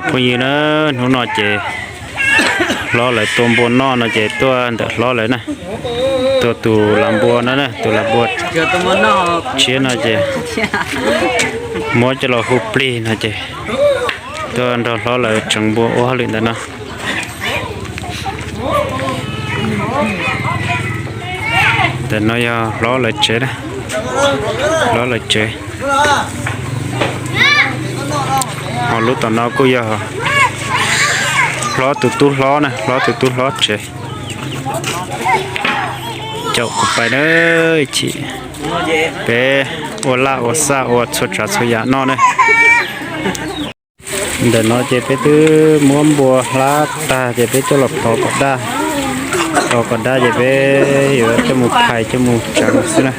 Phooj ywg na, hnub no ces hlob lawv tua npua noj no ces tuaj ntawm hlob lawv na, tua tus lav npua no na, tus lav npua tshiab no ces muab coj los hu plig no ces tuaj nrog hlob lawv tseev npua ua hauj lwm ntawm no. Ntawm no yog hlob lawv tsev na, hlob lawv tsev. Ho lub tom no kuj yog hlob tus tub hlob na, hlob tus tub hlob tsev. Caum kuv pais na, chim peb ua laj ua xaj ua txhua tsav txhua yam noj na. Ntawm no ces peb twb muab npua hlab tag ces peb coj los plhov kom daj, plhov kom daj ces peb yuav coj mus phais coj mus tseev xwb na.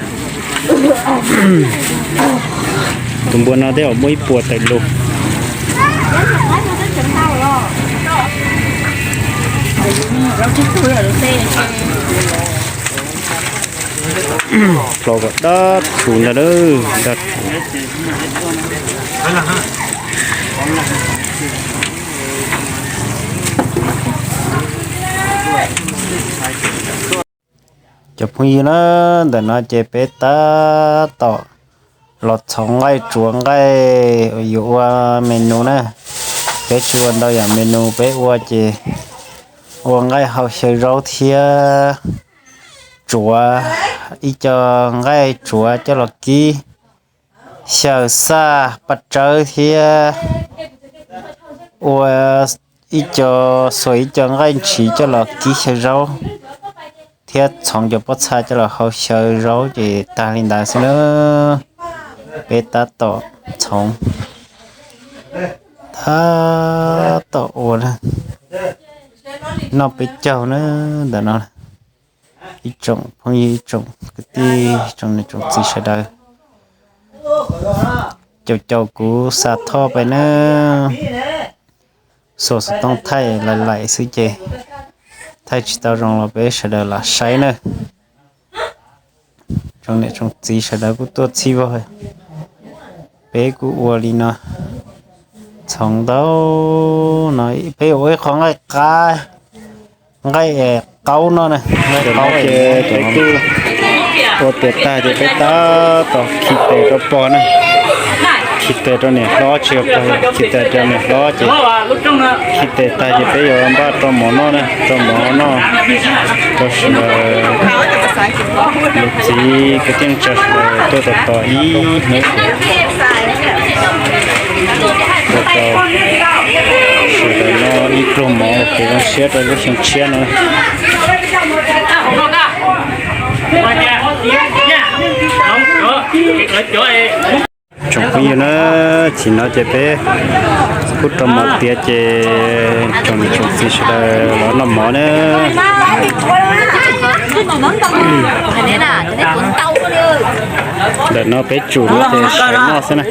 Tus npua no tej zaum muaj ib puas tawm lus. Plhov kom daj tshus ntag lauj, daj tshus. Cov phooj ywg na, ntawm no ces peb tab tom los txhoov nqaij tsuav nqaij yuav ua menu na. Peb tsis ua ntau yam menu, peb ua ces ua nqaij hau xyaw zaub thiab tsuav ib co nqaij tsuav coj los kib xyaw xaj paj tsawb thiab ua ib co, xuas ib co nqaij ntshiv coj los kib xyaw zaub thiab txhoov cov pob txha coj los hau xyaw zaub ces tag li ntawd xwb na. Peb tab tom txhoov, tab tom ua noj peb caug na ntawm no. Ib tsoom phooj ywg, ib tsoom kwv tij, tsoom niam tsoom txiv sawv daws, caum caum kuv xa thoj pais na. Xuas xov tooj thaij laim laim xwb ces thaij tsis tau zoo los peb sawv daws lam saib na. Tsoom niam tsoom txiv sawv daws kuj tuaj txhij vog, peb kuj ua li no. Txhoov ntau no, peb yuav ua ib qho nqaij qab, nqaij qaub no na. Ces peb kuj ua tiav tag ces peb tab tom khi tes rau pog na, khi tes rau niam hlob, tsis yog pog, khi tes rau niam hlob ces khi tes tag ces peb yuav npaj rau mov noj na, rau mov noj rau sawv daws, lus txiv kwv tij neej tsa sawv daws tuaj tos tos ib hnub, tos tos sawv daws noj ib pluag mov ua kev zoo siab rau lub xyoo tshiab no. Tsoom phooj ywg na, tsim no ces peb kuj rau mov tiav ces tsoom niam tsoom txiv sawv daws los noj mov na. Ntawm no peb tsum no ces sawv noj xwb na.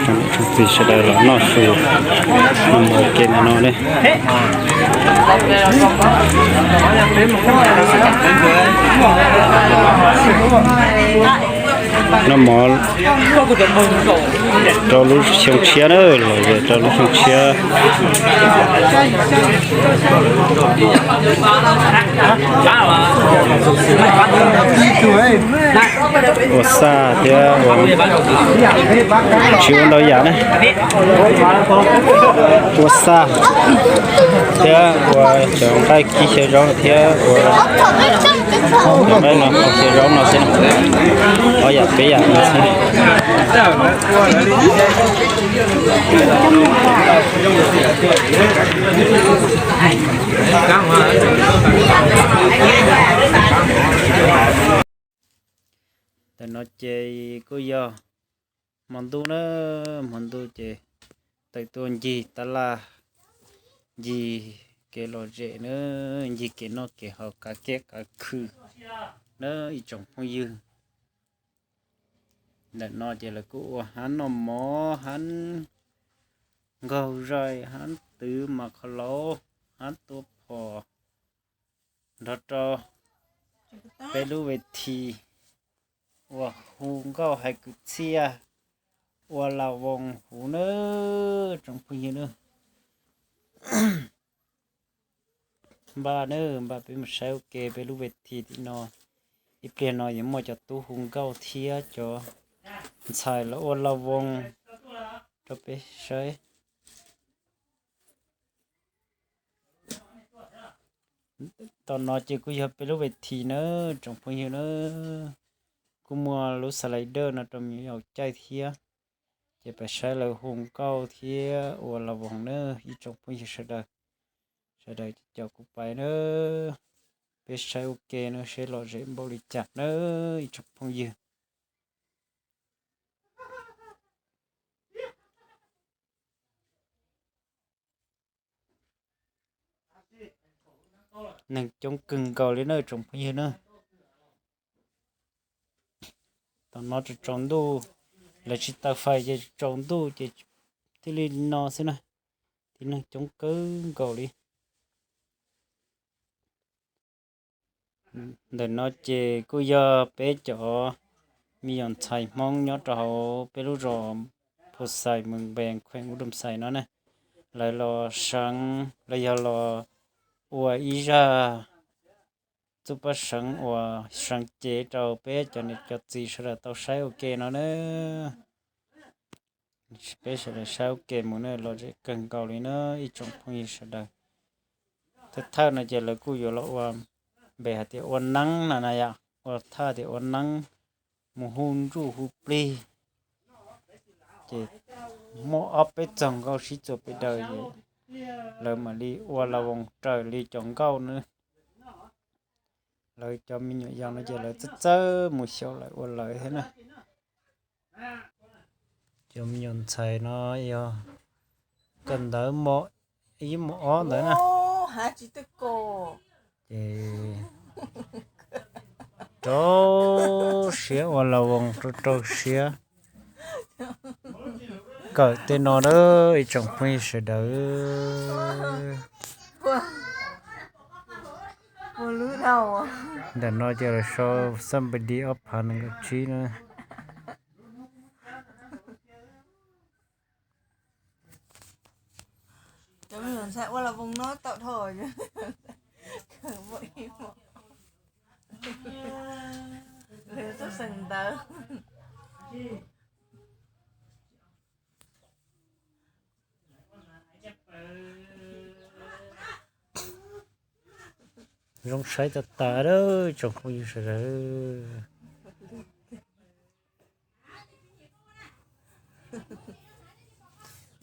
Tsoom niam tsoom txiv sawv daws los noj su, noj mov ua ke ntawm no ne. Noj mov rau lub xyoo tshiab na, lom zem rau lub xyoo tshiab. Ua xaj thiab ua, tsis ua ntau yam na. Ua xaj thiab ua cov nqaij kib xyaw zaub thiab ua cov nqaij no, xyaw zaub no xwb na. Ob yam peb yam no xwb. Tam no ces kuj yog hmo ntuj na, hmo ntuj ces tawm tuaj ncig tab laj, ncig kev lom zem na, ncig kev noj kev haus qav kiab qav khw na ib tsoom phooj ywg. Ntawm no ces lawv kuj ua hab noj mov, hab nkaug zais, hab twv mas kho lauv, hab tua phom, nrog rau peb lub ve thi uas hu nkauj hais kwv txhiaj ua la voos huv nawb tsoom phooj ywg nawb. Npaj nawb, npaj peb mus saib ua ke peb lub ve thi tim no. Ib pliag no yuav muaj cov tub hu nkauj thiab cov ntxhais los ua la voos rau peb saib. Tom no ces kuj yog peb lub ve thi nawb tsoom phooj ywg nawb. Kuj muaj lub slider no rau me nyuam yaus caij thiab. Ces peb saib lawv hu nkauj thiab ua la voos nawb ib tsoom phooj ywg sawv daws. Sawv daws cov kuv pais nawb, peb saib ua ke nawb seb lom zem npaum li cas nawb ib tsoom phooj ywg. Neeg coob kawg nkaus li na tsoom phooj ywg na. Tom no tsaus tsaus ntuj, lawv tsis taws fais ces tsaus ntuj ces thiaj li no xwb na. Tib neeg coob kawg nkaus li. Ntawm no ces kuj yog peb cov me nyuam ntxhais Hmoob nyob rau hauv peb lub zos Phu Xais Mees Npees khueem Ub Dum Xais no ne. Lawv los seev los yog los ua ib zaj txuj paj seev uas seev cev rau peb cov niam cov txiv sawv daws tau saib ua ke no na. Peb sawv daws saib ua ke mus na, lom zem kawg nkaus li na ib tsoom phooj ywg sawv daws. Thawj thawj no ces lawv kuj yuav los ua npe hais tias ua neeb na na yom, ua thaj tias ua neeb mus hu ntsuj hu plig. Ces muaj ob peb txog nkauj sib txuas pes daws ces lawv mam li ua la voos raws li cov nkauj na. Lawv cov me nyuam yaus no ces lawv txawj txawj mus xyaum lawv ua lawv thiab na. Cov me nyuam ntxhais no yog kawm ntawv mos ib mos ob ntawd na. Ces rau siab ua la voos rau rau siab kawm tej no na ib tsoom phooj ywg sawv daws. Ntawm no ces lawv sau xab npis di ob phav nees nkaum tsib na. Zoo saib tas tas lawm tsoom phooj ywg sawv daws.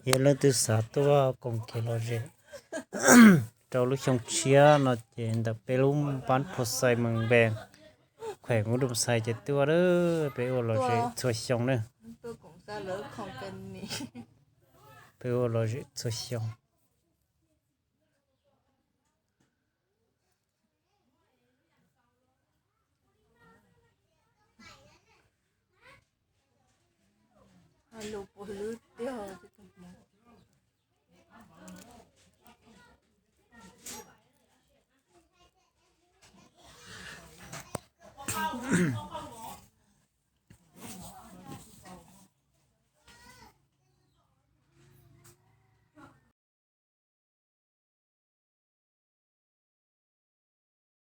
Yog leej twg xav tuaj koom kev lom zem rau lub xyoo tshiab no ces ntawm peb lub npab Phu Xais Mees Npees, khuem Ub Dum Xais ces tuaj lawm, peb ua lom zem txhua xyoo na. Peb ua lom zem txhua xyoo.